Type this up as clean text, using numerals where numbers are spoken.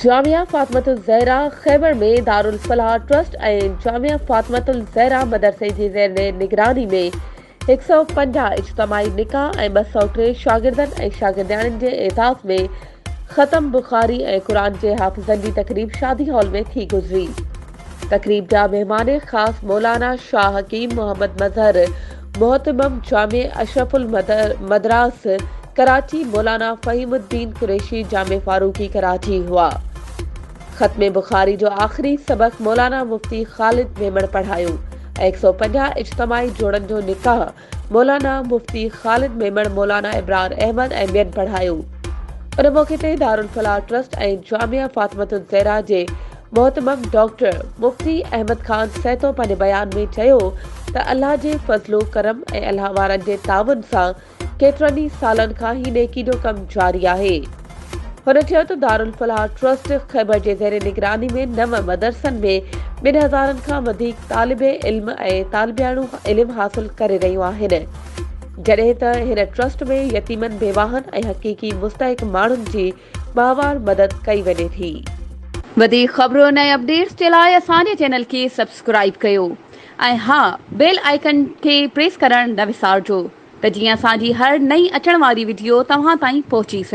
جامعه فاطمة الزهرا Khyber ۾ دارالفلاح trust ۽ جامعه فاطمة الزهرا مدرسي جي زير نگراني ۾ 150 اجتماعي نڪاح ۽ 203 شاگردن ۽ شاگردياڻين جي اعزاز ۾ ختم بخاري ۽ قرآن جي حافظن جي تقريب شادي هال ۾ ٿي گذري. تقريب جا مهمان خاص مولانا شاهه حڪيم محمد مظهر مهتمم جامع اشرف المدراس ڪراچي، مولانا فهيم الدين قريشي جامع فاروقي ڪراچي هئا. ختم بخاري جو آخري سبق مولانا مفتي خالد ميمڻ پڙهايو ۽ 150 اجتماعي جوڙن جو نڪاح مولانا مفتي خالد ميمڻ، مولانا ابرار احمد ۽ ٻين پڙهايو. ان موقعي تي دارالفلاح ٽرسٽ ۽ جامعه فاطمة الزهرا جي مهتمم ڊاڪٽر مفتي احمد خان سهتو پنهنجي بيان ۾ چيو ته الله جي فضل و ڪرم ۽ الله وارن جي تعاون سان ڪيترن ئي سالن کان هي نيڪي جو ڪم جاري آهي. هن چيو ته دارالفلاح ٽرسٽ خيبر جي زير نگراني ۾ نو مدرسن ۾ ٻن هزارن کان وڌيڪ طالب علم ۽ طالبياڻيون علم حاصل ڪري رهيون آهن جڏهن ته هن ٽرسٽ ۾ يتيمن، بيواهن ۽ حقيقي مستحق ماڻهن جي ماهوار مدد ڪئي وڃي ٿي. وڌيڪ خبرن ۽ اپڊيٽس جي لاء اسان جي چينل کي سبسڪرائيب ڪيو ۽ ها بيل آئيڪن کي پريس ڪرڻ نه وسارجو. ته جيئن اسان جي هر نئين اچڻ واري وڊيو توهان تائين پهچي سگهي.